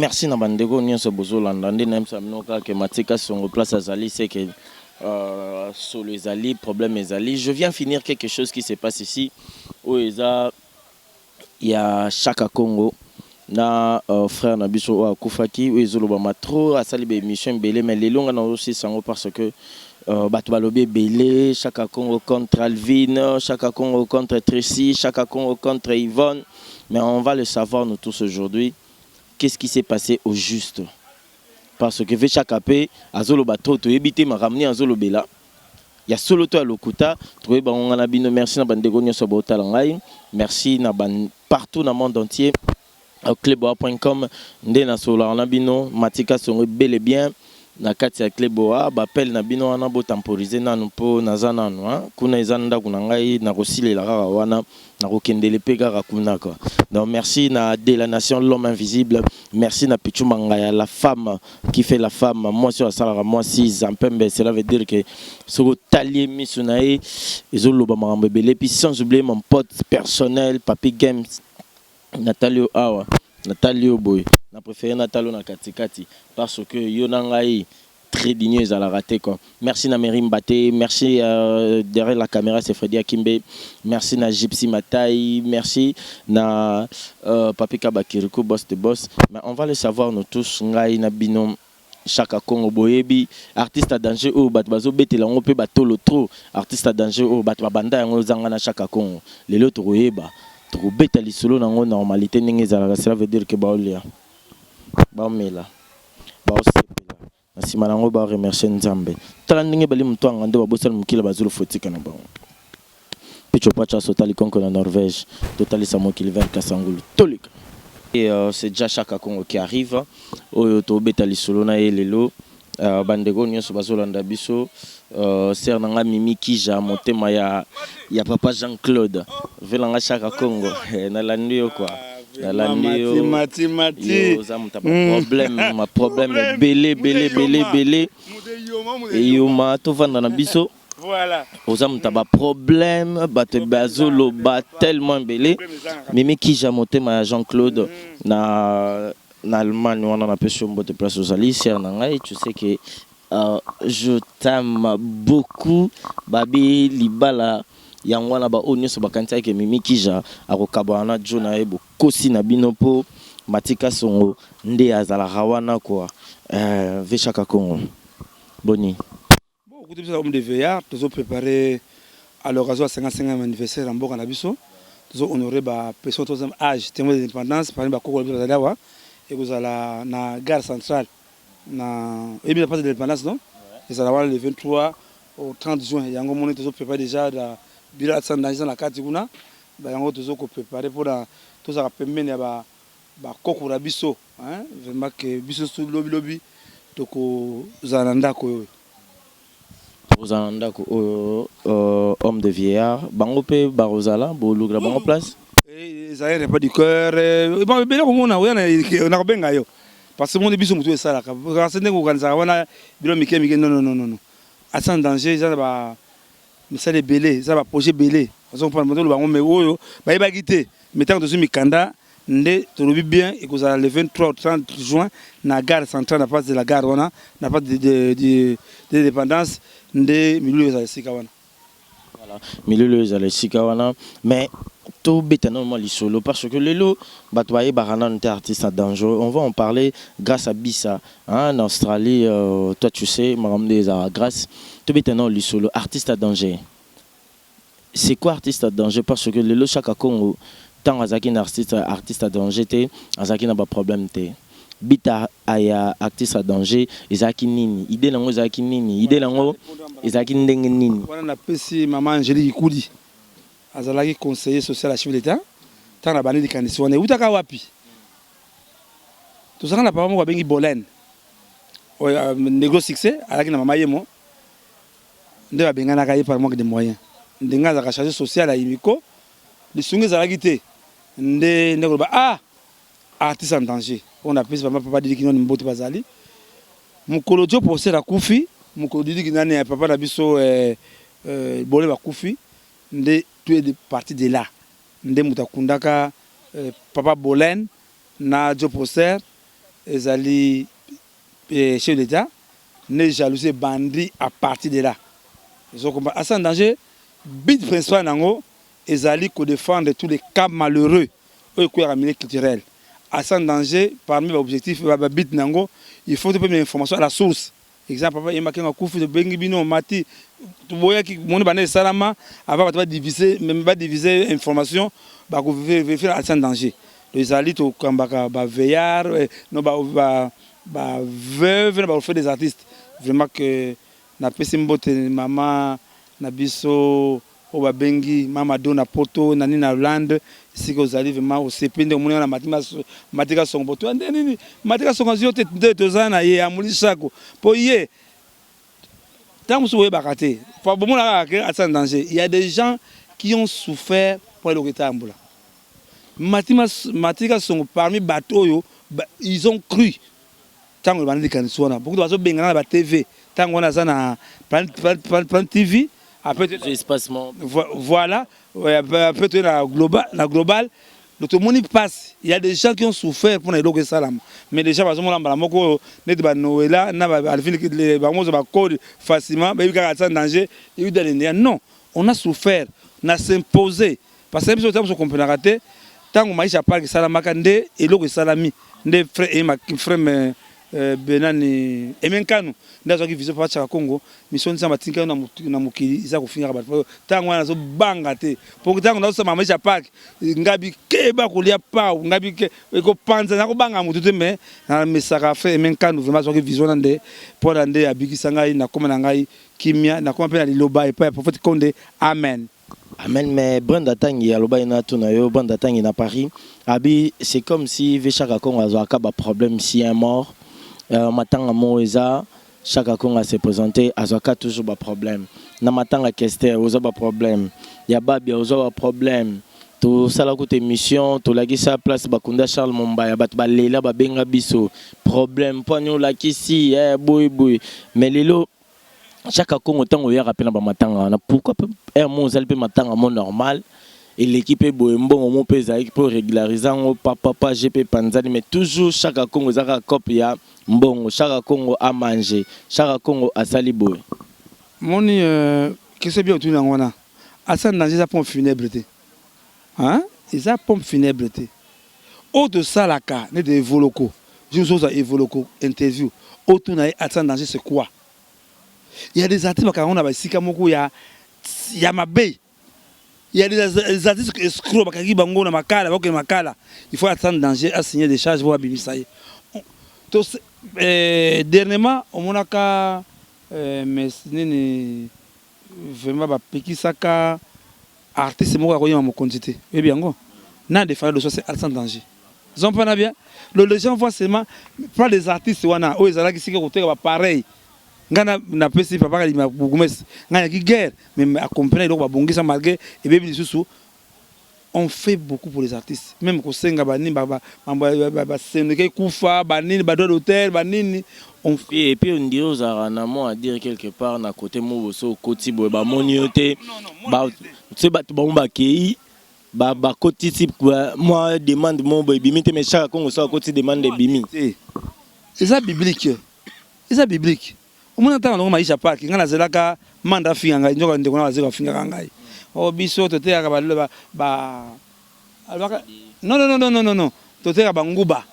Merci na bandeko nyonso bozolanda. Nde nayebisa bino kaka Matika Songo, place azali, c'est que solo ezali, problème ezali. Je viens finir quelque chose qui se passe ici, oyo eza ya Chaka Congo na frère na biso oyo akufaki, oyo ezolobama trop. Asali baémission ebele, mais lelo nga nazosisa yango parce que bato balobi ebele: Chaka Congo contre Alvine, Chaka Congo contre Tracy, Chaka Congo contre Yvonne. Mais on va le savoir, nous tous, aujourd'hui, qu'est-ce qui s'est passé au juste, parce que ve Chaka mpe azoloba trop. Toyebi te makambo nini azolobela, ya solo to ya lokuta. Tokoyeba ngo nga na bino. Merci na bandeko nyonso baotala ngai. Merci na ban partout na monde entier. Cleboa.com nde nasololaka na bino. Matika Songo ebele bien na kati ya Cleboa. Bapele na bino wana, botemporize nanu mpo naza nanu kuna. Eza ndako na ngai, nakosilela kaka wana, nakokendele mpe kaka kuna quoi. Donc merci na De la Nation, l'homme invisible. Merci na Pichu Mangaya, la femme qui fait la femme, mwasi oyo asalaka mwasi zampembe. Cela veut dire que soki otali ye, miso na ye ezoloba makambo ebele. Puis sans oublier mon pote personnel, Papi Games. Natali yo awa, natali yo boye, na préféré natali yo na katikati parce que yo na ngai très digne ezalaka te quoi. Merci na Mary Mbaté, merci. Derrière la caméra, c'est Freddy Akimbe. Merci na Gypsy Matai, merci na Papi Kabakirikou, boss de boss. Mais on va le savoir, nous tous, ngai na bino. Chaka Congo, boyebi artiste à danger oyo bato bazobetela yango mpe batolo trop. Artiste à danger oyo bato babanda yango ezanga na Chaka Congo. Lelo tokoyeba, tokobeta lisolo nango normalité ndenge ezalaka. Cela veut dire que baolia, baomela, baosepela na nsima nango, baremercie Nzambe. Tala ndenge bali moto anga nde babosala mokili, bazolofotika na bango. Picho Pacha sotali konko na Norvège, totalisa mokili vers Kasangulu tolika. Et c'est déjà Chaka Congo qui arrive, oyo tobeta lisolo na ye lelo. Bandeko nyonso bazolanda biso, sœur na nga Mimi Kija, motema ya papa Jean Claude velanga Chaka Congo, nalandi yo quoi, nalandi yo. Yo oza moto ya baproblème, maproblème ebele ebele ebele ebele. Eyoma, tovanda na biso. Oza moto ya baproblème, bato bazoloba tellement ebele. Mimi Kija, motema ya Jean Claude na Allemagne wana, napesi yo mbote place ozali. Sœur na ngai, tu sais que je t'aime beaucoup. Babi libala yango wana, baoyo nyonso bakanisaki Mimi Kija akokabwana na jo na ye, bokosi na bino, mpo Matika Songo nde azalaka wana quoi. Ve Chaka Congo, boni? Bon, okuti biso homme de veillard, tozopréparé à l'occasion ya 55e anniversaire ya mboka na biso. Tozohonore bapersonne troisième âge, témoin de l'indépendance, parmi bakoko na biso bazali awa. Ekozala na gare centrale, na oyebi na place de l'Indépendance, non? Ezala wana le 23 au 30 juin. Yango moni tozopréparé déjà na bureau eza na kati kuna. Yango tozokopréparé mpona tozalaka pembeni ya bakoko na biso, vraiment ke biso lobilobi tokozala na ndako oyo. Tokozala na ndako oyo. Homme de vieillard, bango mpe bakozala, bolukela bango place. Ezali repas du cœur. Ebele komona oya nakobenga yo parce que moni biso motu esalaka kasi ndenge kokanisaka wana bilo mike mike. Non, non, non, non, asa en danger. Eza na ba misala ebele, eza na baprojet ebele. Ozocomprendre? Toloba bango, mais oyo bayebaki te. Mais ntango tozwi mikanda nde tolobi bien. Ekozala le 23 au 30 juin na gare centrale, na place de la gare wana, na place de l'Indépendance, nde milulu ezala esika wana. Voilà, milulu ezala esika wana. Mais tobeta nano mwa lisolo parce que lelo bato bayebaka nano te artiste en danger. On va en parler grâce à Bisa, hein, en Australie. Toi tu sais makambo nde ezalaka grâce. Tobeta nano lisolo artiste à danger. C'est quoi, artiste à danger? Parce que lelo Chaka Congo, ntango azalaki na artiste à danger te, azalaki na baproblème te. Bita ya artiste à danger ezalaki nini? Idée nango ezalaki nini? Idée nango ezalaki ndenge nini? Wana napesi mama Angélique Ikudi, azalaki conseiller social ya chef d'État. Ntango na bandi likanisi wana, eutaka wapi? Tozalaka na papa moko abengi Bolene oyo Negro Succès, azalaki na mama yemo nde babenganaka ye par manque de moyen. Ndenge azalaka chargé social ya Imiko, lisungi ezalaki te. Nde koloba: "Ah, artiste en danger." Oyo napesi papa, papa Didiki nani mbote. Bazali mokolo jo poster akufi, mokolo Didiki nani ya papa na biso Bole bakufi, nde tout est parti de là. Nde moto akundaka papa Bolene na jo poster. Ezali chef d'Etat nde jalousie ebandi à partir de là. Ozo comprendre? Asa en danger, but principal nango ezali ko defendre tous les cas malheureux oyo ekweyaka milieu culturel. Asa en danger, parmi ba objectifs, ba but nango, il faut topema information à la source. Exemple, papa Yemba Kengo akufi, tobengi bino mati, toboyaki moni banda esalama avant bato ba diviser, même ba diviser information, bako verifier Asa en danger. Ezali tokambaka ba veillard, no ba veuve na ba orphelins des artistes. Vraiment que napesi mbote mama na biso oyo babengi mama Dona Poto nani na Hollande, esika ozali vraiment osepeli nde omoni na Matika Songo po toya nde nini Matika Songo azwi yo te, nde toza na ye amuli sako po ye ntango mosusu boyebaka te, bomona kaka ke atia en danger. Il y a des gens qui ont souffert po eloko etambola. Matika Songo parmi bato oyo ils ont cru ntango ebandi likanisi wana, bokutu bazobengana na ba TV ntango wana aza na Plan TV, après voilà, après toye na global, na global tomoni passe. Il y a des gens qui ont souffert mpona eloko esalama, mais déjà bazomona mbala moko oyo neti banoela na Alvin, bango ozwa bacode facilement, bayebi kaka atia danger eyuda lendeya. Non, on a souffert na s'imposer, parce que biso ntango comprenaka te, ntango Maisha Park esalamaka nde eloko esalami nde frère benani Emenkanu nde azwaki vision mpo atiaka Congo mission. Nzambe atinka yo na mokili eza kofingaka bato. Ntango wana nazobanga te, po ntango nazosala Maisha Park, ngabi keba kolia pau, ngabi ke ekopanza, nakobanga motu te. Mais namesaka frère Emenkanu vraiment azwaki vision na nde mpona nde abikisa ngai, nakóma na ngai kimia, nakóma mpe na liloba epai ya prophète Konde. Amen. Amen. Mais Brenda Tangi alobaki na tuna yo, Brenda Tangi na Paris abi, c'est comme si ve Chaka Congo azwaka ba problème si un mort, matanga moko eza, Chaka Congo se présenté, azwaka toujours ba problème na matanga. Kester oza ba problème ya Babia, ozwa ba problème. Tosala kuta émission, tolakisa place bakunda Charles Mombaya, bato balela, babenga biso problème mpo ani olakisi boye boye. Mais lelo Chaka Congo, ntango oyaka mpe na bamatanga wana, pourquoi mpe aire mo ozali mpe matanga mo normal eleki mpe boye, mbongo mo mpe ezalaki mpo régulariser yango, papapa g mpe epanzani, mais toujours Chaka Congo eza kaka cope ya mbongo, Chaka Congo amange, Chaka Congo asali boye? Moni question bien otuni yango wana. Asa danger eza pompe funèbre te, hein? Eza pompe funèbre te. Oyo tosalaka neti Evoloko, jour mosusu ozwa Evoloko interview, otuna ye asa danger c'est quoi. Il y a des artistes bakanga ngo na basika moko ya mabe. Il y a des artistes escrocs bakangi bango na Makala, bakokende Makala, il faut asa danger asigner des charges po babimisa ye. Dernièrement omonaka mais nini, vraiment bapekisaka artiste moko ya koyema mokonzi te, oyebi yango na défendre de soi, c'est sans danger. Zompana bien, les gens voient seulement pas les artistes wana oyo ezalaki sika koteka bapareil. Ngai napesi papa Kalima bourgmestre, ngai nayaki guerre, mais acomprendre eloko babongisa malgré ebebi lisusu. On fait beaucoup pour les artistes, même kosenga banini, basendeke ekufa banini, badroit d'auteur banini. On Et puis on dirait ozalaka na mot à dire quelque part na côté mo boso okoti boye, bamoni yo te, so bato bango bakei, bakotisi mwa demande mo boye ebimi te, mais Chaka Congo so akoti, demande ebimi. Eza biblique, eza biblique. Omona ntango nango Maisha Park, ngai nazelaka manda afinga ngai, nzoka ndeko na bazeko afingaka ngai. O biso totekaka ba alobaka non, non, non, non, non, non, totekaka banguba,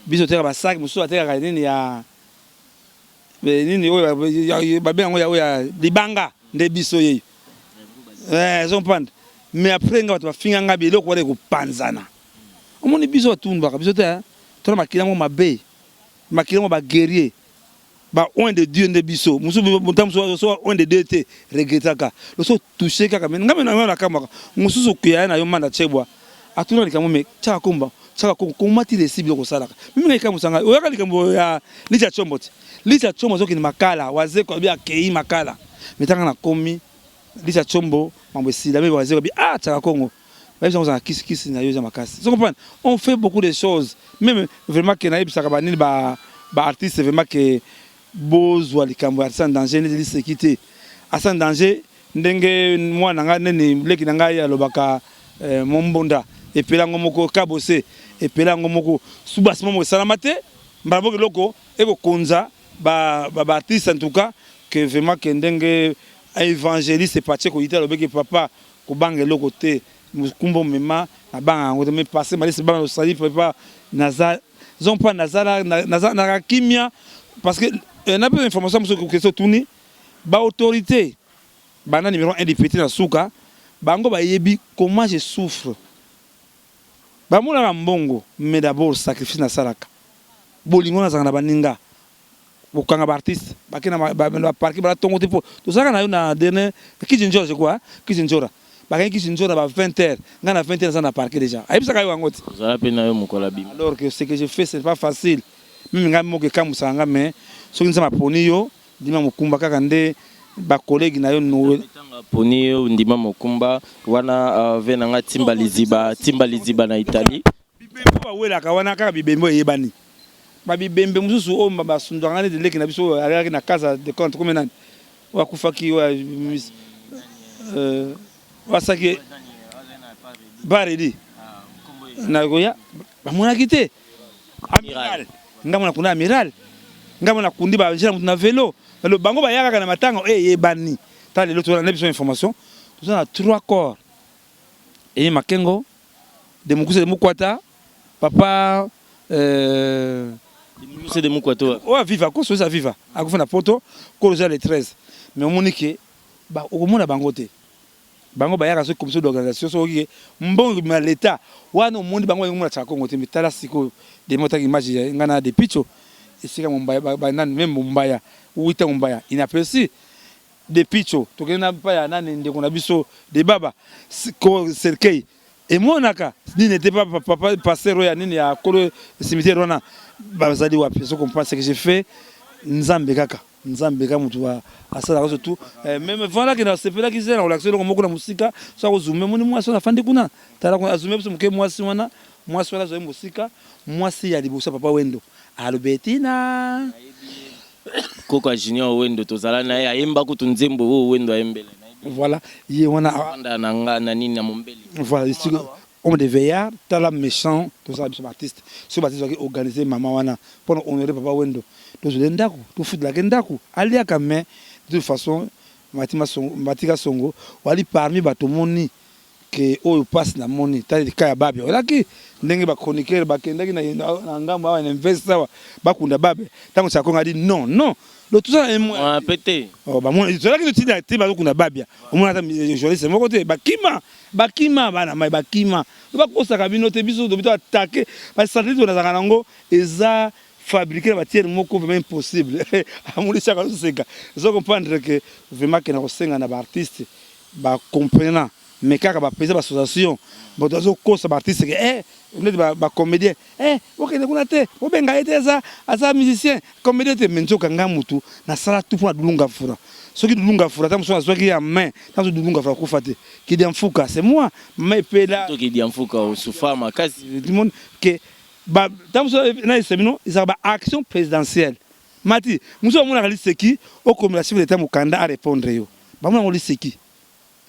biso totekaka basaki, mosusu batekaka nini ya nini oyo babenga yango ya oyo ya libanga, nde biso yeyo ezompanda. Mais après nga bato bafinga ngai, biloko wana ekopanzana. Omoni biso batundaka biso te, tona makila yango mabe, makila yango baguerrier, ba oint de Dieu nde biso. Mosusu mosusu so oint de Dieu te, regrettaka loso touche kaka. Mais ngai na nakamwaka mosusu koya na yo manda tiebwa atuna likambo, mais tiaka komba tiaka kongo koma ti lesi biloko osalaka mimi. Ngai kamwisa ngai, oyaka likambo ya Lisa Tshombo te. Lisa Tshombo azokende Makala, Wazeko abi akei Makala, mais tanga nakomi Lisa Tshombo, mambo esila, mais Wazeko abi ah, tiaka Kongo bayebisa kozala kisikisi na yo eza makasi. So comprendre, on fait beaucoup de choses, même vraiment ke nayebisaka banini ba baartiste vraiment ke bozwa likambo ya artiste en danger neti liseki te. Asa en danger ndenge mwana na ngai neni leki na ngai alobaka, mombonda epela yango moko, kabose epela yango moko, subasima moko esalama te. Mbala moko eloko ekokonza ba ba artiste en tout cas que vraiment que ndenge evangeliste Pacheco Yite alobeki papa kobanga eloko te mokumba omema nabanga yango te mais passe malisi banga osali papa naza zompa naza naza na kimia parce que eh, na pe information mosusu question otuni ba autorité banda numéro 1 député na suka bango bayebi comment je souffre. Bamonaka mbongo mais d'abord sacrifice nasalaka bolingo nazalaka na baninga kokanga ba artiste bake na ba parquet bala tongo te po tozalaka na yo na dernier Kissindjora je crois Kissindjora bakangi Kissindjora ba 20 heures nga na 20 heures naza na parquet dejà ayebisaka yo yango te. Tozala pe na yo mokolo abimi. Alors que ce que je fais c'est pas facile meme nga moko ekamusaka nga mais soki Nzambe aponi yo Ndima mokumba kaka nde ba collegues na yo Noël. Tango aponi yo ndima mokumba wana vie na nga timba liziba timba liziba na Italie. Bibembe oyo bawelaka wana kaka bibembe oyo eyebani ba bibembe mosusu oyo basundwaka nga neti leki na biso oyo alelaki na casa de compte kombe nani oyo akufaki oyo asalaki baredi nakoya bamonaki te amiral nga mona kuna amiral nga mona kundi ba jela mutu na velo alo bango baya kaka na matanga oyo eyebani tala lelo toza na biso information toza na trois corps eye makengo de mukuse de mukwata papa euh, mukuse de mukwata oyo aviva ko soki aviva akufa na poto kolo eza le 13 mais omoni ke okomona bango te. Bango bayaka soki commission d'organisation soki mbongo ekobima na l'etat wana omoni bango balingi komona Chaka Kongo te mais tala sikoyo demi otaki image ya nga na Depitsho esika mombaya ba nani meme mombaya wita mombaya inaperçu Depitsho tokende na pa ya nani ndeko na biso Debaba ko cercueil emonaka nini ete papa papa pasteur oyo ya nini ya kolo cimetière wana bazali wapi ozo comprendre ce que j'ai fait Nzambe kaka. Nzambe kaka mutu asalaka surtout eh, meme voilà que nasepelaki ze na kolakisa eloko moko na mosika so akozume moni mwasi wana afandi kuna tala kuna azume biso moke mwasi wana mwasi wana azwaki mosika mwasi ya liboso ya papa Wendo Albertina koko ya Junior Wendo tozala na ye ayemba kutu nzembo oyo Wendo ayembele voilà ye wana afanda na nga na nini na mombeli voilà Homme de veillard tala mechant tozala biso ba artiste soki ba artiste bazalaki organise maman wana pona honore papa wendo tozwela ye ndaku tofutelaka ye ndaku aliaka mais de toute façon Mathy kasongo wali parmi batu omoni ke oyo pasi na moni tala cas ya babia oyelaki ndenge ba chroniqueur bakendaki na ngambo awa na invest awa bakunda babia tango chakonga adi non non donc tout ça Mwana pe te. Oh bamona tozalaki totinda te bazokunda babia omona ata journaliste moko te bakima Bakima bana mayi bakima bakosaka bino te biso tobi to attaque ba satellite nazalaka nango eza fabrique na ba tiere moko vraiment impossible amoni chaka azoseka ozo comprendre que vraiment que nakosenga na ba artiste ba comprenant mais kaka ba president ba association bato azokosa ba artiste que eh neti ba comedien eh bokende kuna te bobenga ye te aza aza musicien comédien te mais nzoka nga mutu nasala tout mpona dulunga fura soki dulunga fura ata mosusu azwaki ya main tango dulunga fura akufa te kidiamfuka c'est moi mama epela to kidiamfuka osufa makasi tout le monde que ba tango mosusu na yebisa bino ezalaka ba action présidentielle mati mosusu amonaka liseki okomela chef d'état mokanda a répondre yo bamona yango liseki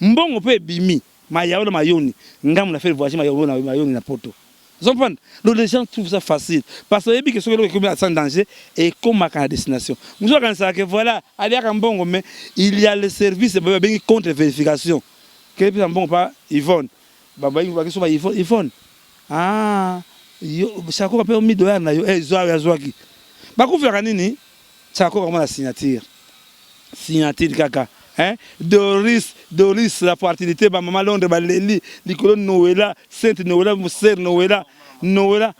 Mbongo pe ebimi mayawu na mayoni ngambo na faire voyager mayawu na mayoni na poto ozo comprendre donc les gens trouvent ça facile parce que oyebi ke soki eloko ekomi sans danger ekomaka na destination mosusu akanisaka ke voilà aliaka mbongo mais il y a le service ba bengi contre verification ke pesa mbongo pa Yvonne ba bengi ba ba Yvonne Yvonne ah yo Shako ba pe 1000 dollars na yo eh zwa azwaki bakufelaka nini Shako bakoma na signature Signature kaka hein Doris Doris la fertilité ba maman Londres ba leli likolo Noela sainte Noela sœur Noela Noela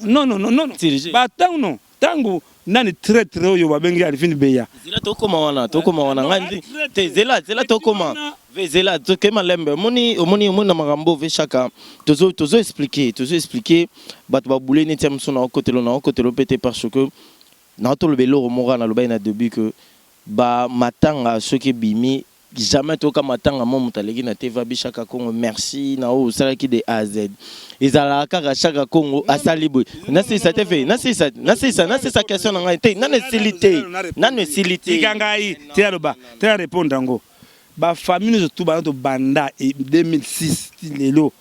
non non non non ba tango non tango nani traitre oyo ba bengi Alvine Beya zela tokoma wana tokoma wana ngai te zela zela tokoma ve zela tokema lembe omoni omoni omoni na makambo ve chaka tozo tozo expliquer tozo expliquer bato ba boule neti ya mosusu na okotelo na okotelo pe te parce que Nao toloba eloko moko kaka nalobaki na debut que ba matanga soki ebimi jamais toyoka matanga moko moto aleki na TV abi Shaka Kongo merci na oyo osalaki de A à Z. Ezalaka kaka Shaka Kongo asali boye. Nasilisa te ve, nasilisa, nasilisa, nasilisa question na ngai te, nanu esili te, nanu esili te. Tika ngai te aloba, te na repondre yango. Ba famille nionso tout banda tobanda 2006 ti lelo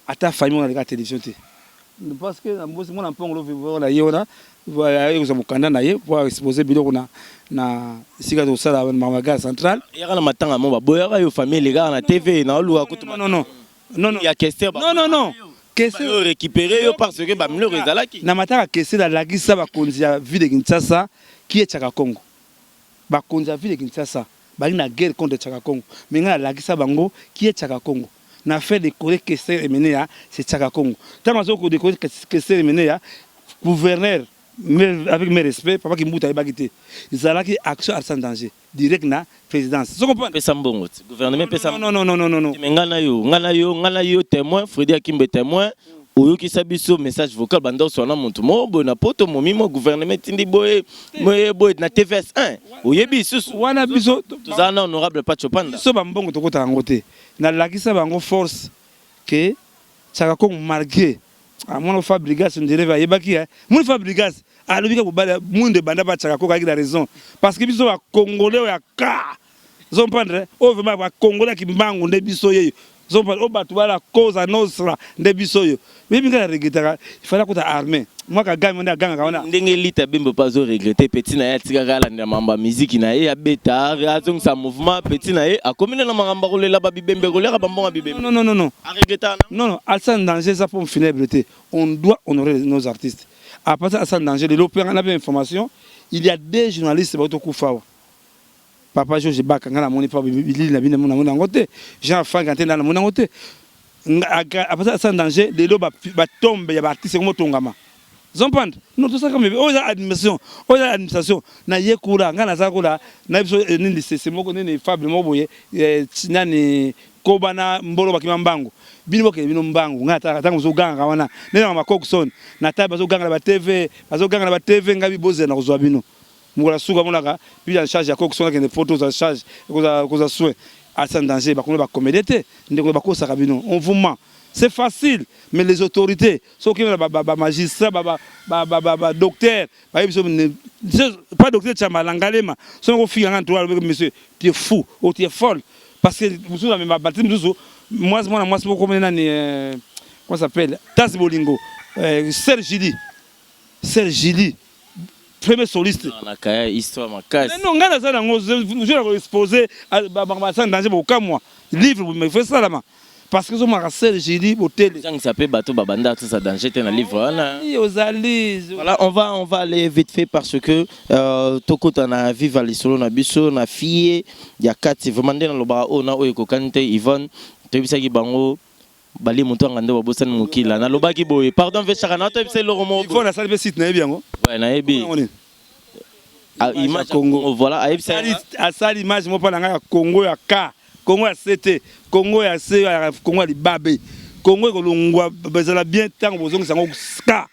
ata famille moko naleka television te. Parce que mwana mpongo lovi na ye wana ayekozwa mokanda na ye po expose biloko na esika tosala makambo ya gare centrale. Yaka na matanga mo baboyaka yo, famille elekaka na TV na oluka kutu. Non, non, non, non, non. Ya Kester. Non, non, non. Kester récupéré yo parce que bamiloko ezalaki. Na matanga Kester, alakisa bakonzi ya ville de Kinshasa ki etiaka Congo. Bakonzi ya ville de Kinshasa bali na guerre contre Chaka Congo, mais ngai nalakisa bango ki etiaka Congo. Na fait décorer Kester Emeneya, c'est Chaka Congo. Ntango azo kodécorer Kester Emeneya, gouverneur, avec mes respects, papa Kimbuta, ayebaki te. Ezalaki action Arsa Danger direct na présidence. So comprendre. Pesa mbongo ti gouvernement pesa. Non, non, non, non, non, non. Mais ngai na yo, ngai na yo, ngai na yo témoin, Fredi Akimbe témoin, oyokisa biso message vocal banda oswana motu moko boye na poto momi mo gouvernement etindi boye boye boye na TVS 1, oyebi lisusu. Wana biso tozala na honorable Pacho Panda. Biso bambongo tokotaka yango te. Nalakisa bango force ke Chaka Kongo, malgré amona Fabrigas ndereve ayebaki, moni Fabrigas alobi kaka mobali mwindu ebanda ba Chaka Kongo ayaki na raison, parce que biso bacongolais oyo ya ka ozomprendre, oyo vraiment bacongolais ya kimbangu nde biso yeyo, ozomprendre, oyo bato bala Cosa Nostra nde biso oyo. Oyebi ngai na regretaka, ifale akota armée mwa Kagame nde agangaka wana. Ndenge Lita Bembo mpe azoregretter petit na ye, atikaka alandela makambo ya miziki na ye, abeta, azongisa mouvement. Petit na ye akomi nde na makambo ya kolela babibembe, koliaka bambongo ya bibembe. Non, non, non, non. Aregretaka na Non, non, Alsa Danger eza pompe funèbre te. On doit honorer nos artistes. À partir Alsa Danger, lelo mpe nga na mpe information, il y a deux journalistes bautokufa awa. Papa George Baka, nga namoni pa bilili na bino, namoni yango te. Jean Frank ante nda namoni yango te. À partir Alsa Danger, lelo batombe ya baartiste ekomo tongama. Zompendre non, tosaka mebe oyo eza administration, oyo eza administration. Na ye kula ngai naza kula na biso nini, lisese moko nini, fable moko boye, nani koba na mbolo bakima mbangu. Bino bokende bino mbangu, ngai ntango bozogangaka wana ndenge na makokson na tabe, bazoganga na batv, bazoganga na batv, ngai bozela na kozwa bino mokolo ya suka. Amonaka prise en charge ya kokson, akende poto kozwa charge, kozwa soin. Asa Danger bakomi bacomédie te, ndeko, bakosaka bino, on vous ment, c'est facile. Mais les autorités, soki na bamagistrat, badocteur bayebi biso pas, docteur Tiamalangalema, soki kofinga nga ntoa, alobi: "Monsieur, tu es fou ou tu es folle", parce que mosusu amema bati mosusu mwasi, mwana mwasi moko komene nani, comment s'appelle, Tasi Bolingo, Sœur Julie, Sœur Julie, premier soliste. Na kaya histoire makasi. Non, ngai naza nango jour ya koexpose makambo Sans Danger, bokamwa livre mais faut esalama parce que ozomonaka Sœur Julie botele. Ozangisa mpe bato babanda tosa danger te na livre wana. Ozali. Voilà, on va aller vite fait parce que tokota na viva lisolo na biso na fille ya kati. Vraiment nde nalobaka oyo na oyo ekokani te. Yvonne, toyebisaki bango bali moto anga nde babosani mokila. Nalobaki boye, pardon vechaka na toyebisa eloko moko. Yvonne asali mpe site, nayebi yango. Ouais, nayebi. Yango nini? Ah, image ya Congo, voilà, ayebisa. Asali image moko mpa na ngai ya Congo ya K, Congo ya C te, Congo ya C, ya Congo ya libabe. Congo ekolongwa, ezala bien ntango bozongisa yango K.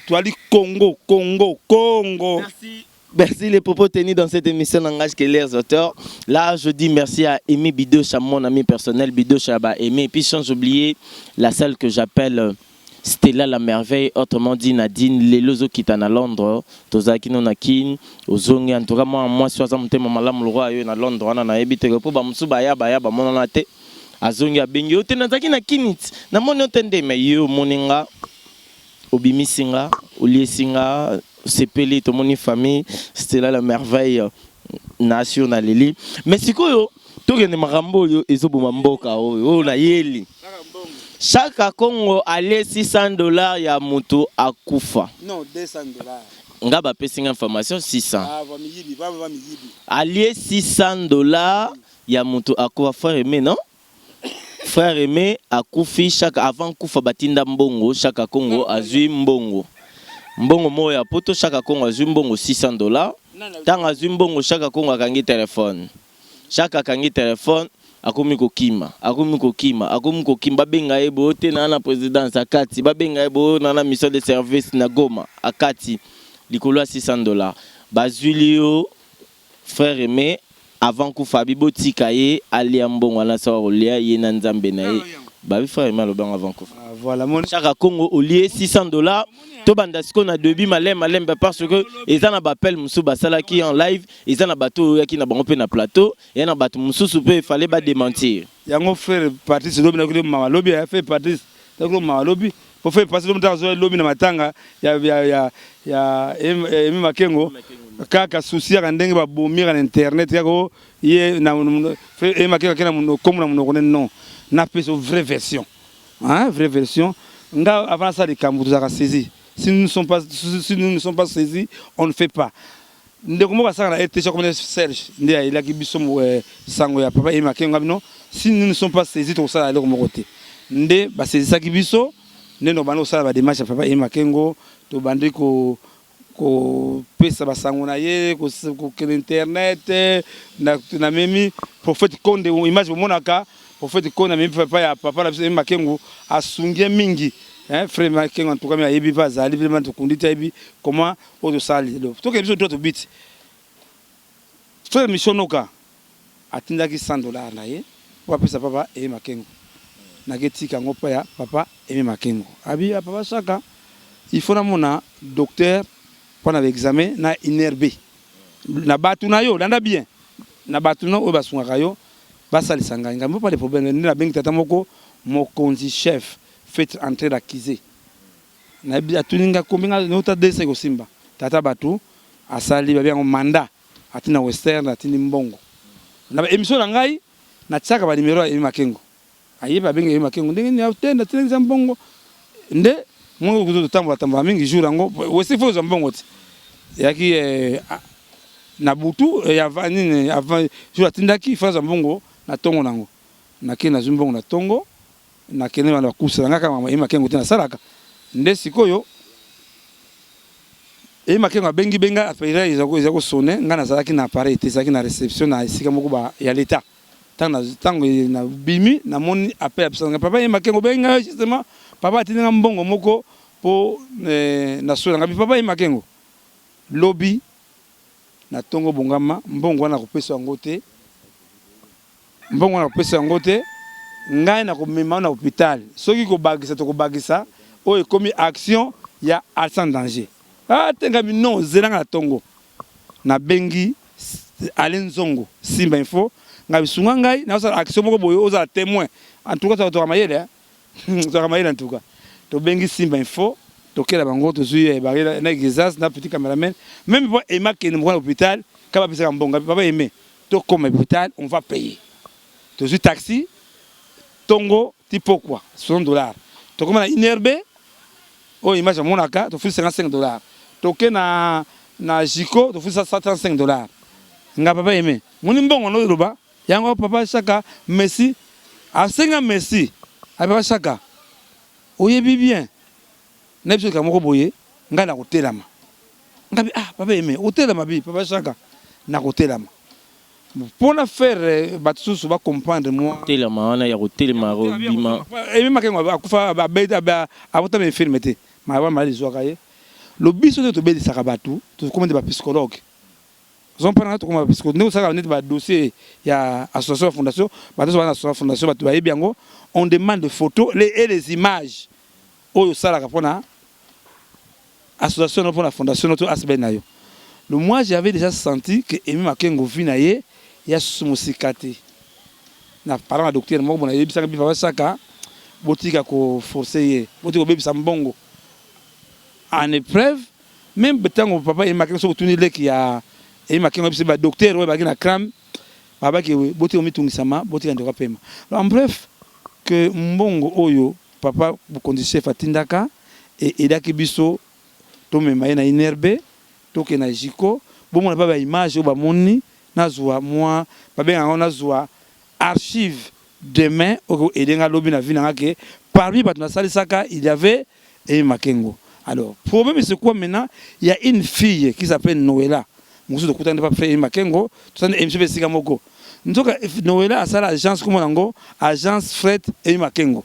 Toali Congo, Congo, Congo. Merci. Merci, les propos tenus dans cette émission n'engagent que leurs auteurs. Là, je dis merci à Aimé Bidoche, à mon ami personnel Bidoche Abba Aimé. Et puis sans oublier la salle que j'appelle Stella la merveille, autrement dit Nadine Lelozo qui à Londres, tozalaki no na Kin, ozongi. En tout cas moi moi so aza motema malamu lokwa yo na Londres wana, nayebi te po bamosusu baya baya bamonana te. Azongi, abengi yo te, nazalaki na Kini ti namoni yo te nde, mais yo omoni nga, obimisi nga, oliesi nga, osepeli. Tomoni famille Stella la merveille na sur na leli. Mais sikoyo tokende makambo oyo ezoboma mboka oyo, oyo nayeli. Chaka Congo alie 600 $ ya moto akufa. Non, 200 $. Nga bapesi nga information 600. Ah, va miyibi, va va miyibi. Alie 600 $ ya moto akufa, frère Aimé. Non, frère Aimé akufi, chaque avant kufa batinda mbongo. Chaka Congo azwi mbongo, mbongo moko ya poto. Chaka Congo azwi mbongo 600 $. Ntango azwi mbongo, Chaka Congo akangi telefone. Chaka akangi telefone, akomi kokima, akomi kokima, akomi kokima. Babenga ye boyo te na présidence, akati. Babenga ye boyo na mission de service na Goma, akati. Likolo ya 600 $, bazwili yo frère Aimé avant kufa. Abi botika ye alia mbongo wana, sawa kolia ye na Nzambe na ye. Babi frère Aimé alobanga avant kufa. Ah, voilà mon. Chaka Congo olie 600 $. Tobanda sikoyo na début, malembe malembe, parce que eza na baappel mosusu basalaki en live, eza na bato oyo oyaki na bango mpe na plateau, eza na bato mosusu mpe efale badémentir. Yango frère Patrice lobi nakili mama lobi ya frère Patrice nakili mama lobi. Po frère pasteur moto azo lobi na matanga ya ya ya ya Aimé Makengo kaka souci yaka ndenge babomira na internet kaka o ye na frère Aimé Makengo akenda monoko kombo na monoko ne non napesa vraie version, hein, vraie version. Nga avant nasala likambo, tozalaka saisi. Si nous ne sommes pas saisis, on ne fait pas. Ndeko moko asalaka na RTG komona Serge nde ayelaki biso sango ya papa Aimé Makengo. Bino, si nous ne sommes pas saisis, tokosala eloko moko te. Nde basaisisaki biso, nde tobandi kosala badémarche ya papa Aimé Makengo. Tobandi kopesa basango na ye, kokende internet. Namemi prophète Konde, image bomonaka prophète Konde. Amemi papa ya papa na biso Aimé Makengo, asungi ye mingi, hein, frère Makengo. En tout cas ayebi mpe, azali vraiment, tokundi te, ayebi comment oyo tosali. Tokende biso droit tobiti. Frère Missionoka atindaki 100 $ na ye po apesa papa Aimé Makengo. Naketika yango mpo ya papa Aimé Makengo. Abi ya papa Chaka, il faut namona docteur mpo na baexamen na INRB na bato na yo. Landa bien, na bato na oyo basungaka yo, basalisa ngai. Ngai pas de problème. Nde nabengi tata moko, mokonzi chef, fait entrer l'accusé. Nayebi atuni nga kombi nga nota dese kosimba tata bato asali babi yango mandat, atindi na Western, atindi mbongo na baémission na ngai. Natiaka banimero ya Aimé Makengo, ayebi, abengi Aimé Makengo ndenge nini te, natindisa mbongo. Nde moko totambola tambola mingi. Jour yango wesi fo ozwa mbongo te, eyaki na butu ya nini avant jour atindaki fo azwa mbongo na ntongo nango. Nakei, nazwi mbongo na ntongo, nakende bana bakusa na nga kaka Aimé Makengo te. Nasalaka nde sikoyo Aimé Makengo abengi benga, appareil eza kosonner. Ngai nazalaki na appareil te, ezalaki na réception na esika moko ya l'État. Ntango nabimi, namoni appel ya biso, papa Aimé Makengo obengi ngai. Justement, papa atindi nga mbongo moko mpo nasola ngai. Papa Aimé Makengo, lobi na ntongo bongama, mbongo wana nakopesa yango te, mbongo wana nakopesa yango te. Ngai nakomema na hôpital, soki kobakisa tokobakisa. Oyo ekomi action ya sans danger. Ah te, ngai non, zelanga na ntongo. Nabengi Ale Nzongo, Simba Info. Ngai bisunga ngai, nazosala action moko boye, ozala témoin. En tout cas toka mayele, toka mayele. En tout cas tobengi Simba Info, tokela bango, tozwi na exas na petit cameraman même po Aimé akende moko na hôpital ka bapesaka mbongo. Papa Aimé, tokoma hôpital, on va payer. Tozwi taxi tongo ti pokwa, 60 $. Tokoma na INRB, oyo image amonaka, tofuti 55 $. Toke na Jiko, tofuti 135 $. Nga papa Aimé moni mbongo no eloba yango. Papa Chaka merci, asenga merci. Ayi papa Chaka, oyebi bien na biso likambo moko boye, ngai nakotelama. Ngai ah, papa Aimé otelama bi. Papa Chaka, nakotelama mpona faire bato susu bacomprendre moi. Telema wana ya kotelema, kobima. Aimé Makengo akufa, abotama infirme te, wana maladi ezwaka ye. Lobiso nde tobelisaka bato, tokoma nde bapsychologue ozompana, tokoma bapsychologue ndenge osalaka neti badossier ya association ya fondation. Bato nyonso baza na association fondation, bato bayebi yango, on demande de photos et les images oyo osalaka mpona association no, mpona fondation no to asbl na yo. Le moi, j'avais déjà senti que Aimé Makengo, vie na ye ya susu mosika te. Na parent na docteur moko bona yebisaka bi: "Papa Chaka, botika koforcer ye, botika kobebisa mbongo." En épreuve même, ntango papa Aimé Makengo, soki otuni leki ya Aimé Makengo, biso badocteur oyo baki na CRAM babaki: "Botika komitungisama, botika ndeko apema." En bref, que mbongo oyo papa mokonzi chef atindaka eaidaki biso, tomema ye na INRB, tokende na Jiko, bomona mpa baimage oyo bamoni. Nazwa mwa babengaka yango, nazwa archive demain oyo edenga lobi na vie nanga ke parmi bato nasalisaka, il y avait Aimé Makengo. Alors problème, c'est quoi maintenant? Il y a une fille qui s'appelle Noëlla. Mosusu tokutani pa frère Aimé Makengo, tosali émission mpe esika moko. Nzoka Noëlla asala agence, komona yango agence fret Aimé Makengo.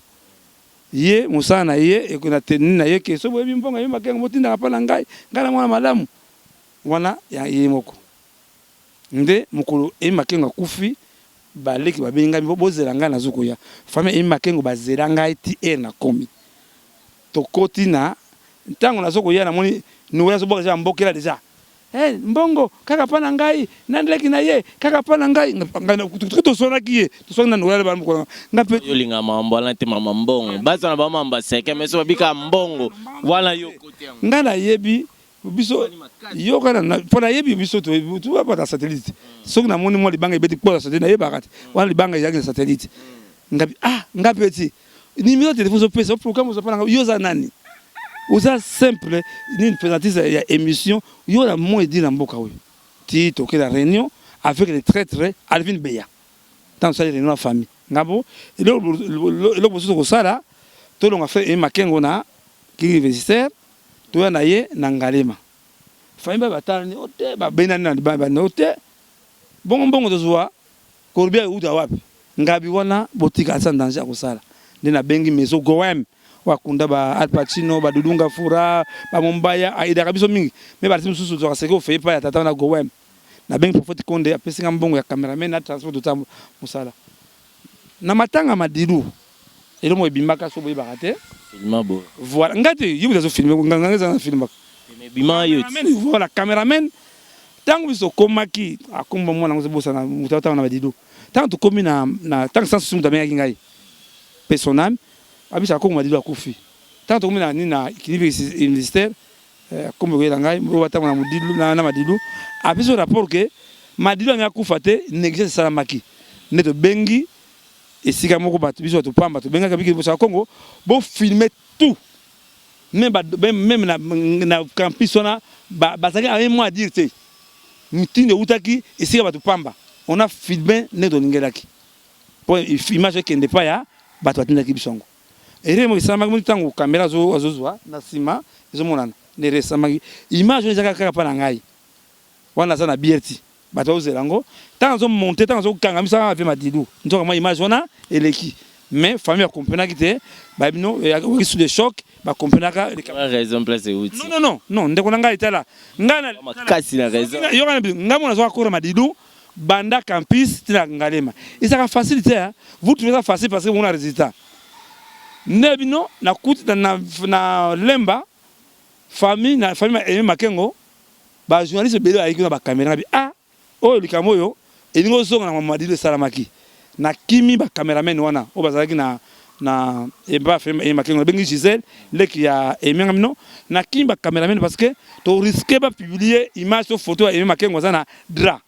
Ye mosala na ye na tenue na ye ke so boyebi mbongo Aimé Makengo, botindaka mpa na ngai, ngai na mwana malamu wana ya ye moko. Nde mokolo Aimé Makengo akufi, baleki babengi ngai: "Bozela ngai, nazokoya." Famille Aimé Makengo bazela ngai ti heure nakomi. Tokoti na ntango nazokoya, namoni Noël azoboka deja, mbokela deja. Eh mbongo kaka pa na ngai na leki na ye kaka pa na ngai ngai toswanaki ye toswani na Noël ba mokolo nga pe yo linga mambo wana te mama mbongo baza na ba mamba seke mais so babika mbongo wana yo kote yango. Nga nayebi biso yoka na po nayebi biso to to ba na satellite soki namoni mwa libanga ebeti po na satellite nayebaka te wana libanga ezalaki na satellite nga ah nga pe ti Numero ya telephone ozo pesa pourquoi ozo pana yo oza nani? Oza simple nini presentatrice ya emission yo na mot edire na mboka oyo ti toke na reunion avec le traitre Alvine Beya tango tosali reunion na famille ngabo eloko mosusu tokosala tolonga frère Aimé Makengo na clinique universitaire toya na ye na Ngalema famille ba batalani o te babendani na libanda o te bongo mbongo tozwa Corbillard ewuta wapi? Ngabi wana botika aza en danger akosala nde nabengi maison Goem oyo akunda ba Al Pacino ba Doudou Ngafura ba Mombaya a aidaka biso mingi mais ba artistes mosusu tozwaka seke ofeye epai ya tata wana Goem nabengi prophète Konde apesi nga mbongo ya cameraman na transport totambola mosala na matanga Madilu eloko moko ebimaka soki boyebaka te Filma boye. Voilà nga te ye mutu azo filme nga nga eza na filmaka. Mais bima yo ti. Voilà cameraman tango biso tokomaki akomba mwana yango ozobosana moto atanga na badido tango tokomi na na tango sans souci moto abengaki ngai pe son âme abisa akongo madido akufi tango tokomi na nini na clinique universitaire akombi koyela ngai oyo batango na modilu na, na madilu apesi rapport ke madilu angi akufa te négligence esalamaki nde tobengi esika moko bato biso bato pamba tobengaka biki liboso ya Congo bo filmer tout meme ba meme na, na campus wana bazalaki ba, un mot à dire te mitindo eutaki esika bato pamba on a filmé nde tolingelaki po image ekende epai ya bato batindaki biso yango erreur moko esalamaki moni ntango kamera azozwa na nsima ezomonana nde erreur esalamaki image oyo ezalaka kaka mpa na ngai wana aza na BRT Bato bazozela yango tango azo monter tango azo kanga miso ave madilu nzoka mwa image wana eleki mais famille ba comprenaki te ba bino oki sous le choc ba comprenaka raison place euti non non non non ndeko na ngai tala ngai na makasi na raison yo kana ngai mona zo akora madilu banda campus tina ngalema ezaka facile te hein vous trouvez ça facile parce que mona résultat nde bino na kuti na, na lemba famille na famille Aimé Makengo Ba journaliste ebele bayaki kuna ba camera na bi ah oyo likambo oyo elingi ozonga na madilu esalamaki na kimi ba cameraman wana oyo bazalaki na na epa Aimé Makengo nabengi Gisèle leki ya Aimé nga bino na kimi ba cameraman parce que to risque ba publier image to photo ya Aimé Makengo aza na drap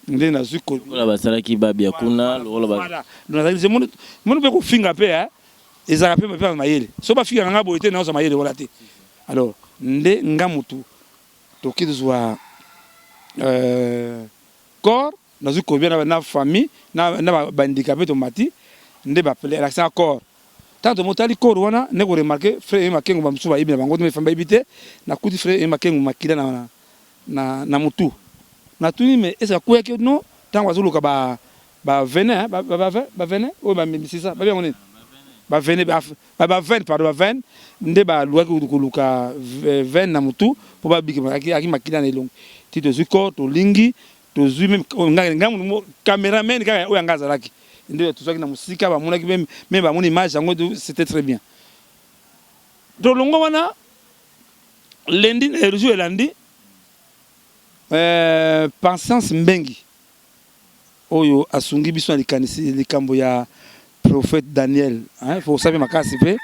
nde nazwi lokola basalaki babia kuna lokola ba nazali moni mpe kofinga mpe eh, ezalaka mpe mpe mayele so bafingaka nga boye te nazwa mayele wana te alors nde nga mutu toki tozwa euh, corps nazwi kobia na, na famille na, na bahandikape tomati nde balakisaka corps ntango tomotali corps wana nde koremarke frère ye makengo bamosusu bayebi na bango te famille bayebi te nakuti frère ye makengo makila na, na, na mutu natuni mais est ce que akweyaki non ntango azoluka ba ba venin ba ba ba venin oyo ba misisa ba yango nini ba venin ba ba veine pardon ba veine nde ba lukaki koluka veine na mutu po ba biki aki makila na elongi ti tozwi corps tolingi tozwi meme ngai ngai cameraman kaka oyo nga azalaki nde tozwaki na mosika bamonaki meme meme bamoni image yango c'était très bien tolongo wana lundi jour elandi euh, Patience Mbengi oyo asungi biso na likanisi likambo ya prophète Daniel hein faut sabe makasi pe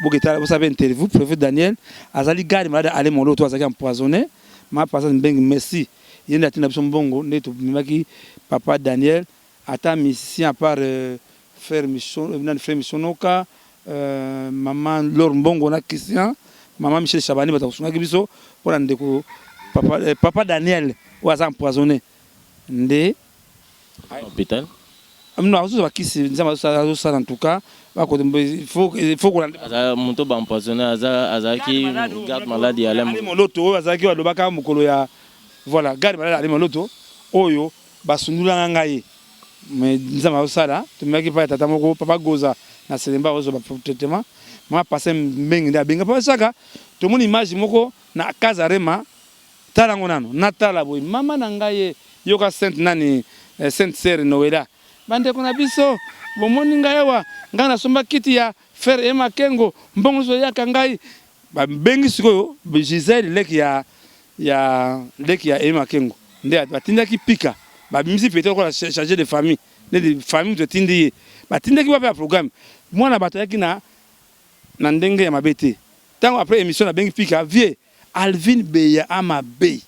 boketala bosabe interview prophète Daniel azali garde malade ale molo to azalaki empoisonné ma Patience Mbengi merci ye nde atinda biso mbongo nde tomemaki papa Daniel ata musicien à part euh, frère Michon euh, nani frère Michonoka euh, maman Laure Mbongo na Christian maman Michel Chabani bato basungaki biso mpo na ndeko papa, euh, papa Daniel oyo aza empoisonné nde hôpital non azozwa bakisi nzambe azosala en tout cas il faut kolanda aza moto ba empoisonné aza azalaki garde malade ya Alain Moloto oyo azalaki oyo alobaka mokolo ya voilà garde malade Alain Moloto oyo basundulaka ngai mais nzambe azosala tomemaki epai ya tata moko papa Goza na Selemba azozwa ba traitement mama Pasteur Mbengi nde abenga papa Shaka tomoni image moko na Casa Rema tala yango nano natala boye mama na ngai ye yoka sainte nani eh, sainte sœur Noela bandeko na biso bomoni ngai awa ngai nasomba kiti ya frère Ema Kengo mbongo nyonso eyaka ngai babengi sikoyo Gisèle leki ya Ya leki ya Ema Kengo nde batindaki pika, babimisi pete lokola chargé de famille, nde famille moto etindi ye. Batindaki wapi ya programme, mwana bato ayaki na ndenge ya mabe te. Ntango après émission, nabengi pika, vieux Alvin Beya amabe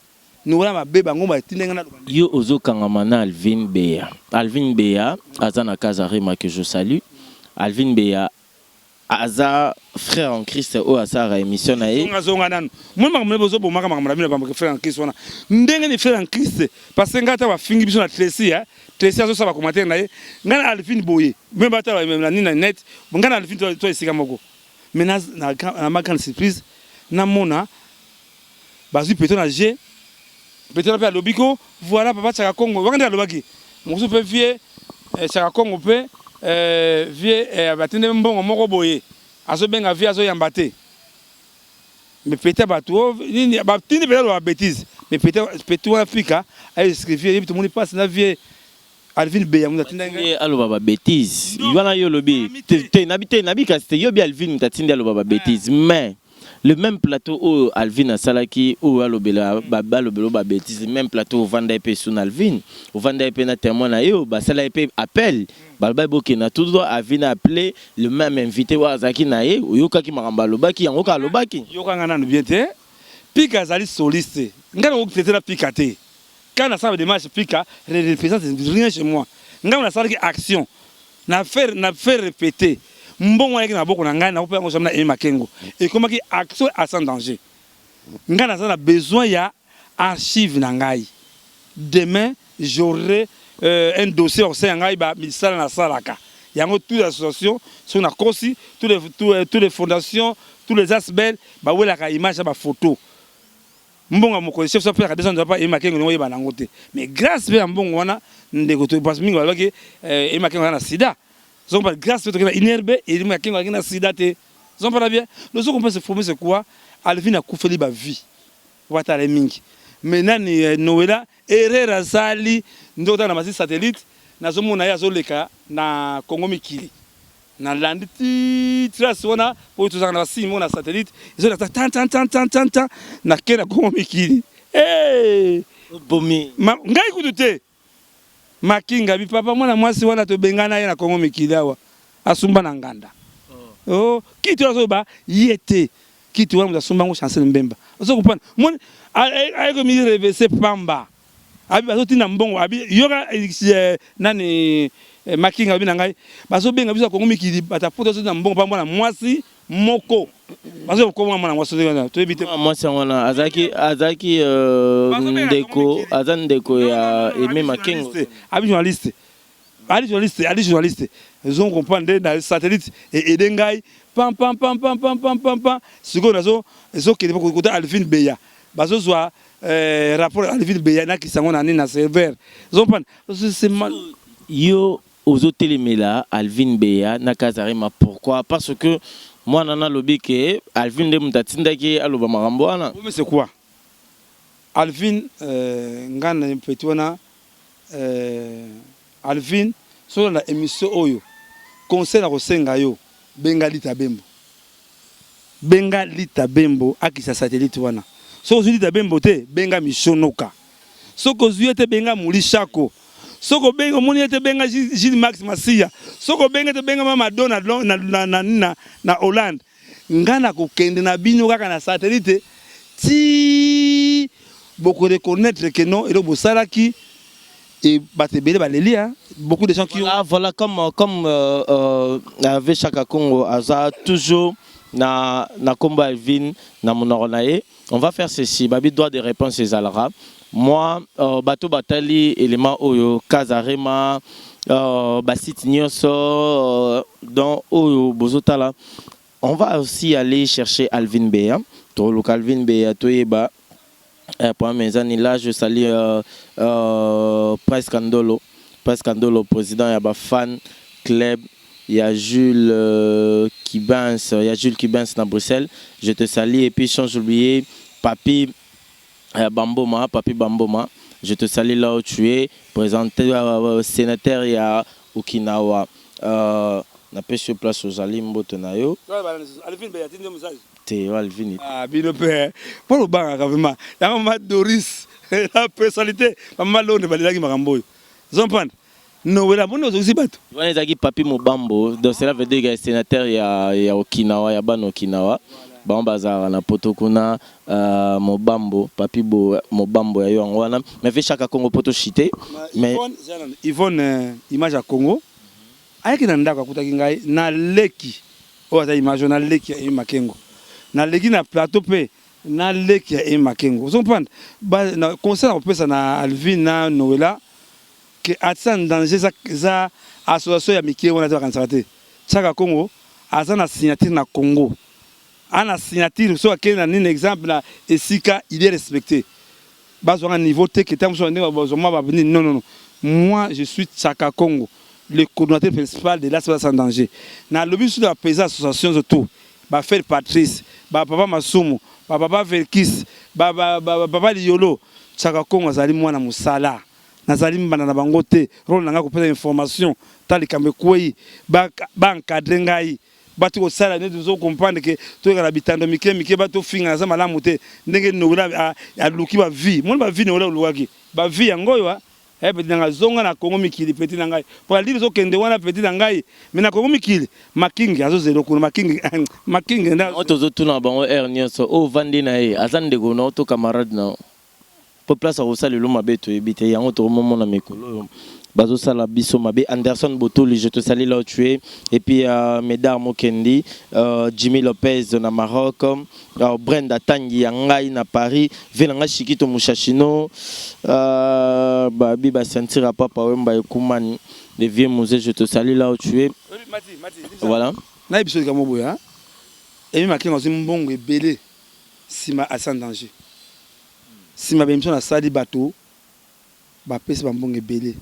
nola mabe, bango batindaki nga. Yo ozokangama na Alvin Beya. Alvin Beya aza na Casarema, que je salue. Alvin Beya aza frère en Christ oyo asalaka émission na ye. Zonga nanu, moni makambo nde bozobomaka makambo na bino, bamboke. Frère en Christ wana, ndenge ni frère en Christ? Parce que ngai, ata bafingi biso na Tracy, Tracy azosala bacommentaire na ye, ngai na Alvin boye, me batala na nini na net, ngai na Alvin to esika moko. Mais na ma grande surprise, namona bazwi peto na g peto mpe alobi ko voilà, papa Tiaka Congo waka nde alobaki mosusu mpe vieux Tiaka Congo mpe vieux batinde mbongo moko boye, azobenga vieux, azoyamba te. Mais peut-être bato nini batindi mpenza aloba bêtise, mais peut-être wana fika aescrivie, yebi, tomoni mpasi na vieux Alvin Beya moto atindaki ngai. Aloba babêtise wana, yo olobi te, nabi te, nabi kasi te. Yobi Alvin moto atindi aloba babêtise, mais le même plateau oyo Alvin asalaki, oyo alobela, balobela oyo babêtise, même plateau ovanda ye mpe su na Alvin, ovanda ye mpe na témoin na ye oyo basala ye mpe appel, balobaki bokenda tout droit. Alvin a appelé le même invité oyo azalaki na ye, oyokaki makambo alobaki, yango kaka alobaki. Yokanga nanu bien te. Pika azali soliste, ngai nakoki na pika te. Quand nasala badémarche, pika représente rien chez moi. Ngai nasalaki action na faire répéter mbongo ayaki na maboko na ngai, nakope yango jamais na Emi Makengo. Ekomaki action à sans danger. Ngai naza na besoin ya archive na ngai. Demain j'aurai un dossier osala ngai bamisala nasalaka yango, toutes les associations, soki nakosi, tous les fondations, tous les asbel bawelaka image ya bafoto. Mbongo ya mokonzi chef so apesaka 200 pa Emi Makengo, ndenge oyeba nango te. Mais grâce mpe ya mbongo wana, ndeko, parce mingi balobaki Emi Makengo aza na sida. Zokompa grâce mpe toke na INRB, Emi Makengo azalaki na sida te. Zompana bien, nozokompa se former, c'est quoi? Alvin akufeli bavie watala mingi, mais nani Noela erreur asali nde otala na masi satellite, nazomona ye azoleka na Congo mikili, nalandi ti trace wana po tozalaka na basigne moko na satellite, ezoleka tan tan tan tan tan tan, nake na Congo mikili. Bomi. Ngai kutu te, makinga bipapa, mwana mwasi wana tobengana ye na Kongo mikili awa, asumba na nganda. Oh, kiti wana azoba ye te, kiti wana moto asumba yango, Chancel Mbemba. Ozo comprendre, moni ayekomi revese pamba, abi bazotinda mbongo, abi yoka nani makinga abi na ngai, bazobenga biso ya Kongo mikili, bato apoto bazotinda mbongo pa mwana mwasi moko, bazokoma mwana mwasi, toyebi te. Mwasi yango wana azalaki ndeko, aza ndeko ya Aime Makengo. Abi journaliste, ali journaliste, ali journaliste. Ezo comprendre nde na satellite eede ngai pam pam pam pam pam pam pam pam. Sikoyo nazo ezokende kota Alvin Beya, bazozwa rapport Alvin Beya, nakisa yango na nini na serveur. Ozocomprendre? Yo ozotelemela Alvin Beya na Kazarema, pourquoi? Parce que mwana nalobi ke Alvin nde moto atindaki aloba makambo wana. Mais c'est quoi Alvin ngai na petit wana Alvin, soki na émission oyo, conseil na kosenga yo, benga Lita Bembo, benga Lita Bembo akisa satellite wana. Soki ozwi Lita Bembo te, benga Mishonoka. Soki ozwi ye te, benga Mulishako. Soki obengi, omoni ye te, benga Gilles Max Masiya. Soki obengi te, benga Mama Dona na Hollande. Nga na kokende na bino kaka na satellite ti bokoreconnaître ke non, eloko bosalaki et bato ebele baleli, hein, beaucoup de gens qui Voilà, comme Chaka Congo aza toujours na kombo Alvin na monoko na ye, on va faire ceci, babi droit de réponse ezalaka. Moi bato batali élément oyo Kazarema, basite nyonso donc oyo bozotala, on va aussi aller chercher Alvin Beya, toluka Alvin Beya, toyeba problème eza ni. Là je salue Presque Ndolo, Presque Ndolo, président ya bafan club ya Jules Kibens, ya Jules Kibens na Bruxelles, je te salue. Et puis sans oublier Papi Bamboma, Papi Bamboma, je te salue là où tu es, présenté sénateur ya Okinawa. Napesi yo place ozali, mbote na yo. Te, Alvin. Ah, bino mpe mpo lobangaka vraiment yango. Mama Doris, la personnalité, mama Londe, balelaki makambo oyo. Ozomprendre Nowela mponi ozongisi bato. Wana ezalaki Papi Mobambo. Donc cela veut dire que sénateur ya Okinawa, ya bana Okinawa, bango bazalaka na poto kuna. Mobambo Papi bo, Mobambo ya yo yango wana. Mais ve Chaka Congo poto chite mais Yvonne, image ya Congo, ayaki na ndako, akutaki ngai na leki oyo aza image oyo, na leki ya Emi Makengo, naleki na plateau mpe na leki ya Emi Makengo. Ozocomprendre? Conseil na kopesa na Alvin na Noela ke Artiste en danger eza association ya mike wana te. Bakanisaka te Tiaka Congo aza na signature na Congo, ana signature. Soki akende na nini, exemple na esika, il est respecté. Bazwanga niveau te ke ntango mosusu ndenge bazwa mwa banini. Non, non, non, moi je suis Tsaka Congo, le coordonnateur principal de l'ASBL sans danger. Nalobi biso na baprésident association surtout bafrère Patrice, bapapa Masumu, bapapa Verkis, bapapa Liyolo. Tsaka Congo azali mwana mosala, nazali mbanda na bango te. Rôle na ngai kopesa information. Ta likambo ekwei, baencadre ngai, bati kosala neti ozocomprendre ke toyekala bitando mike mike, batofinga aza malamu te. Ndenge Noela aluki bavues, moni bavues Noela olukaki bavues yango oyo. Petit na ngai, zonga na Kongo mikili. Petit na ngai, po alili ozokende wana. Petit na ngai, me na Kongo mikili, Makingi azozela kuna, Makingi, Makingi. Oyo tozotuna bango aire nyonso oyo ovandi na ye, aza ndeko na yo to camarade na yo? Po place akosala elo mabe, toyebi te. Yango tokomomona mikolo oyo bazosala biso mabe. Anderson Botoli, je te salue là où tu es. Et puis Medar Mokendi, Jimmy Lopez na Maroc, Brenda Tangi ya ngai na Paris, ve na ngai Shikito Mushashino, babi baceinture ya Papa Wemba ekumani, le vieux Musée, je te salue là où tu es. Voilà. Nayebi biso likambo boye: Emi Makengo azwi mbongo ebele nsima sans danger, nsima baémission nasali, bato bapesi bambongo ebele.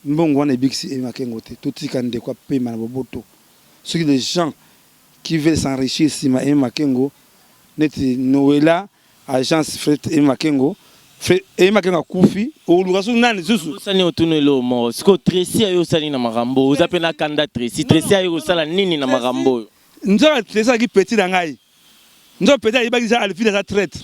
Mbongo wana ebikisi Emi Makengo te. Totika ndeko apema na boboto. Soki les gens qui veulent s'enrichir nsima Emi Makengo, neti Noela, agence Fred Emi Makengo, Emi Makengo akufi, oluka soki nani susu? Osali otuna eloko moko sikoyo. Tracy ayo osali na makambo, oza mpe na kanda. Tracy, Tracy ayo kosala nini na makambo oyo? Nzoka Tracy azalaki petit na ngai. Nzoka petit ayebaki eza Alvine aza traître.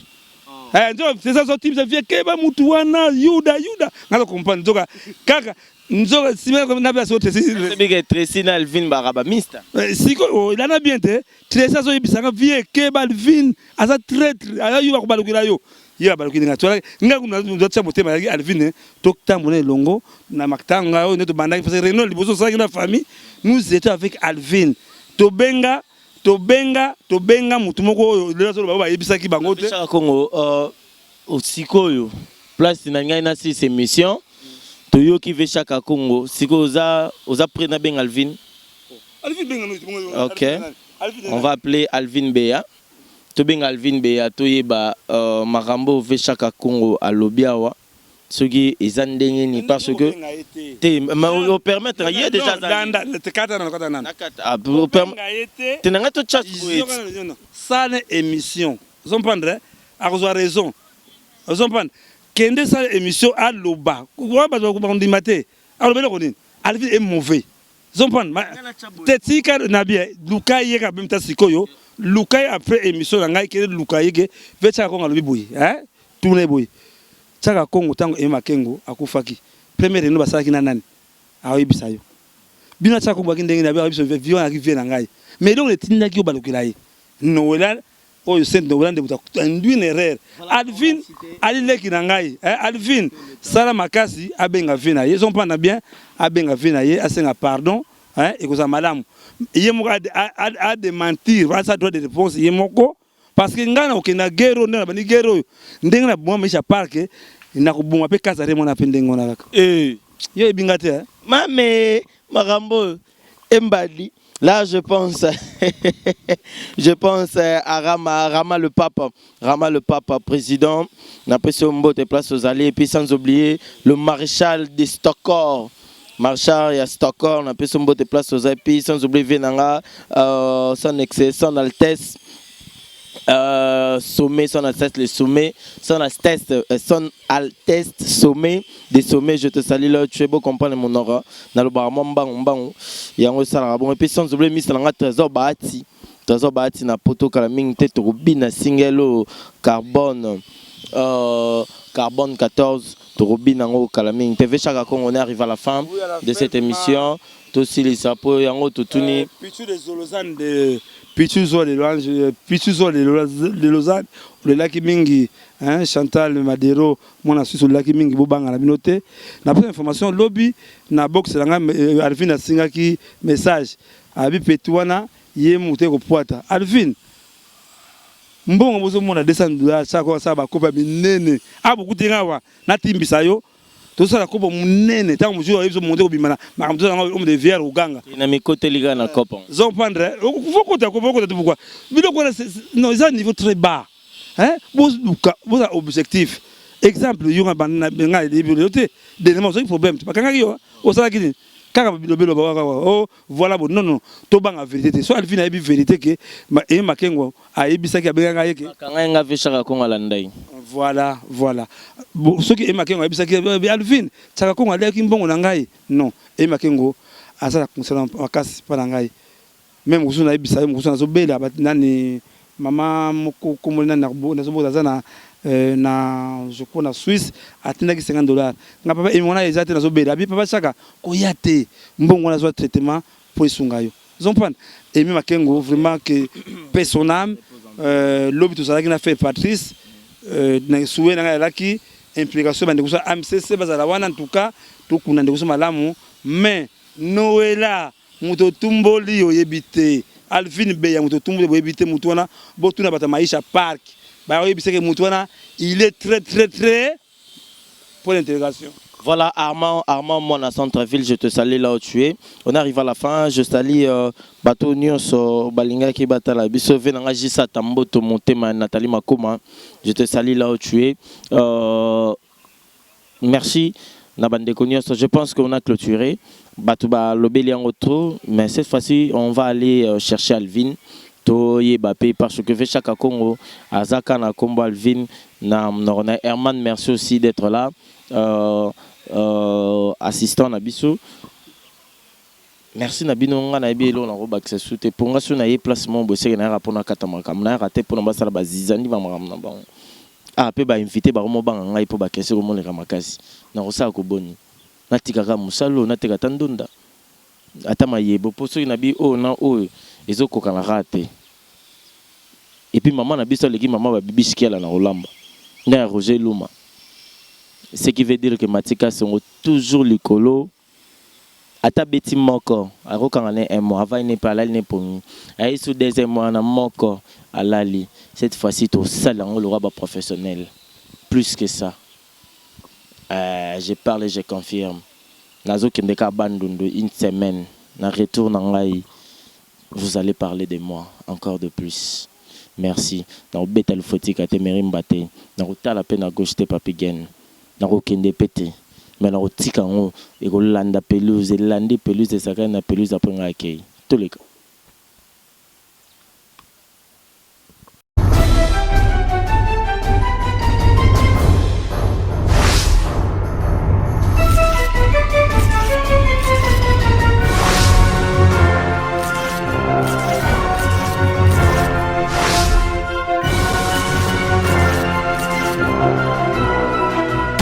Nzoka Tracy azotibisa vie keba mutu wana Yuda, Yuda. Ngai comprendre nzoka kaka nzoka nsima na biso Tracy. Bike Tracy na Alvin baka bamista. Sikoyo elanda bien te. Tracy azoyebisanga: "Vie keba, Alvin aza traître, aza yo, akobalukela yo." Ye abalukeli ngai. Ngai kuna tia motema yaki Alvin, totambola elongo na matanga oyo nde tobandaki, parce que réunion liboso osalaki na famille, nous étions avec Alvin. Tobenga, tobenga, tobenga motu moko oyo lelo azoloba oyo bayebisaki bango te. Kongo sikoyo place na ngai nasilisa émission. Toyoki ve Chaka Congo. Sikoyo oza prêt nabenga Alvin? Ok, on va appeler Alvin Beya. Tobenga Alvin Beya, toyeba makambo ve Chaka Congo alobi awa soki eza ndenge nini, parce que te opermettre ye déjà. Te na ngai totya. Sala émission, ozomprendre, akozwa raison. Ozomprendre? Kende sala émission, aloba wana bato bakondima te. Aloba eloko nini? Alvin est mauvais, ozomprendre te? Tika na bien, luka ye kaka bemta sikoyo, luka ye après émission na ngai. Kende luka ye ke ve Tiaka Kongo alobi boye, tuna ye boye: Tiaka Kongo, ntango Emi Makengo akufaki, première réunion basalaki na nani? Aoyebisa yo. Bino Tiaka Kongo baki ndenge na biso, vie wana vie na ngai, mais eloko etindaki yo balukela ye Noela oyo, Sainte Noela nde moto induit une erreur. Alvin ali leki na ngai. Alvin sala makasi, abenga vie na ye, ezompanda bien, abenga vie na ye, asenga pardon, ekozala malamu. Ye moko adémentir, asa droit de réponse ye moko, parce que ngai na kokenda guerre oyo, nde na bandi guerre oyo, ndenge na boma Maisha Park, nakoboma mpe Kazare mwana mpe ndenge wana kaka. Yo ebinga te. Mame makambo oyo embali. Là, je pense à Rama, Rama le Pape, Rama le Pape, président. Napesi mbote place aux alliés. Et puis sans oublier le maréchal de Stockor. Maréchal ya Stockor, napesi mbote place aux alliés. Et puis sans oublier Venanga, son excès, son altesse. Sommet, son altesse le sommet, son altesse, son altesse sommet des sommets, je te salue là, tu es beau comprendre mon aura. Nalobaka mwa mbangu mbangu, yango esalaka bongo. Et puis sans oublier misa na nga Trésor Bahati, Trésor Bahati na poto kala mingi te, tokobina single Carbone, Carbone 14, tokobina yango kala mingi te. Chaka Congo, on est arrivé à la fin Oui, à la de fin, cette émission. Tosilisa po yango totuni. Pichu de Lausanne de Pichu zo de Lausanne, Pichu zo de Lausanne, olelaki mingi, hein, Chantal Madero, mwana Suisse, olelaki mingi. Bobanga na bino te. Na pesa information lobi na box na nga, Alvin asingaki message abi peti wana ye moto ekopwata Alvin mbongo. Bozomona 200 $, chaque asala bakopa minene abukuti nga awa natimbisa yo. Tozosala kopo monene ntango mosusu oyebi biso monte kobima na makambo tozalanga homme de vierre oganga. Na mikoteli kaka na kopo. Zomprendre faut kota kopo okota te. Pourquoi biloko wana? Non, eza niveau très bas, hein. Boluka bozala objectif. Exemple, yo nga banda nga yebi yo te. Dernièrement ozalaki problème te, bakangaki yo, osalaki nini? Kaka bilobelo kaka oh voilà. Bon, non, non, tobanga vérité te. So Alvin ayebi vérité ke eye Makengo ayebisaki, abengaka ye ke Bakanga ye nga ve Chaka Kongo alandai. Voilà. Bon, soki eye Makengo ayebisaki Alvin Chaka Kongo aliaki mbongo na ngai, non, eye Makengo aza na concert makasi mpa na ngai. Même mosusu nayebisa ye, mosusu nazobela nani, mama moko kombo nani, nazoboza, aza na je crois na Suisse, atindaki 50 $. Nga papa emi wana eza te, nazobela. Abi papa Chaka koya te, mbongo wana azwa traitement mpo esunga yo. Ozomprendre Emi Makengo, vraiment, que paix son âme. Lobi tozalaki na frère Patrice, na souhait na ngai azalaki implication bandeko so AMCC bazala wana. En tout cas tokunda ndeko so malamu. Mais Noela, moto otumboli oyebi te. Alvin Beya, moto otumboli boyebi te. Moto wana botuna bato ya Maisha Park, bayebisaki moto wana, il est très très très pour l'intégration. Voilà, Armand, Armand, moi, à centre-ville, je te salue là où tu es. On arrive à la fin, je salue bato nyonso balingaki batala biso ve nanga Jisa Tamboto Montema Nathalie Makoma. Je te salue là où tu es. Merci na bandeko nyonso. Je pense qu'on a clôturé. Bato balobeli yango trop, mais cette fois-ci, on va aller chercher Alvin. Toyeba pe parce que ve Chaka Congo azaka na kombo Alvin na na Herman, merci aussi d'être là. Assistant na biso, merci na bino. Nga nayebi eloko nakobakisa su te mpo nga so naye place moko boye seke nayaka mpona kata makambo, nayaka te mpona basala bazizandi bamakambo na bango. Ah, mpe bainvité bakomobanga ngai mpo bakese komoneka makasi. Nakosala koboni, natikaka mosala oyo, nateka ata ndunda ata mayebo mpo soki nabi oyo na oyo ezokokana kaka te. Et puis mama na biso aleki mama babibi Shikiala na kolamba nde ya Roger Luma, ce qui veut dire que Matika Songo toujours likolo. Ata beti moko akokanga ne un mois avai ne mpe alali ne pongi aye su deuxième mois na moko alali. Cette fois-ci tosala yango lokwa baprofessionnel plus que ça. Je parle et je confirme, nazokende kaka Bandundu une semaine. Na retour na ngai, vous allez parler de moi encore de plus. Merci. Nakobeta lufotika te, merimba te, nakotala mpe na gauche te, papi gen nakokende mpe te, mais nakotika yango ekolanda pelouse, elandi pelouse, esakani na pelouse, apres ngai akei toleka.